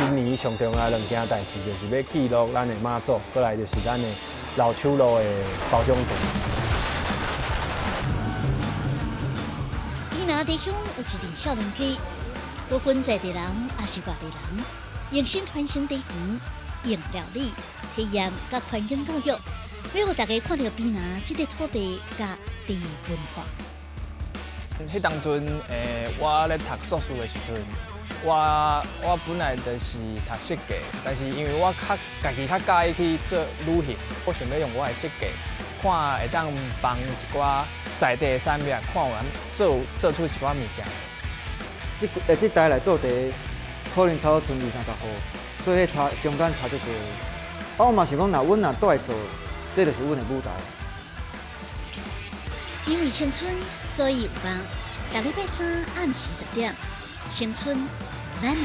今年上重要兩件代誌，就是欲記錄咱的媽祖，閣來就是咱的老手路的包種茶。卑南鄉有一陣少年家，不分在地人抑是外地人，用心傳承茶園、用料理、體驗佮環境教育，欲予大家看著卑南這塊土地佮茶文化。彼當陣，我咧讀碩士的時陣，我本來就是讀設計，但是因為我較家己較佮意去做旅行，我想欲用我的設計，看會當幫一寡在地的產業，看有能做出一寡物件。這代來做茶，可能差不多賰二三十戶，所以彼差中間差足濟。啊，我嘛想講，若阮若倒來做，這就是阮的舞台。因為青春，所以有夢。逐禮拜三暗時10點，青春，咱的夢。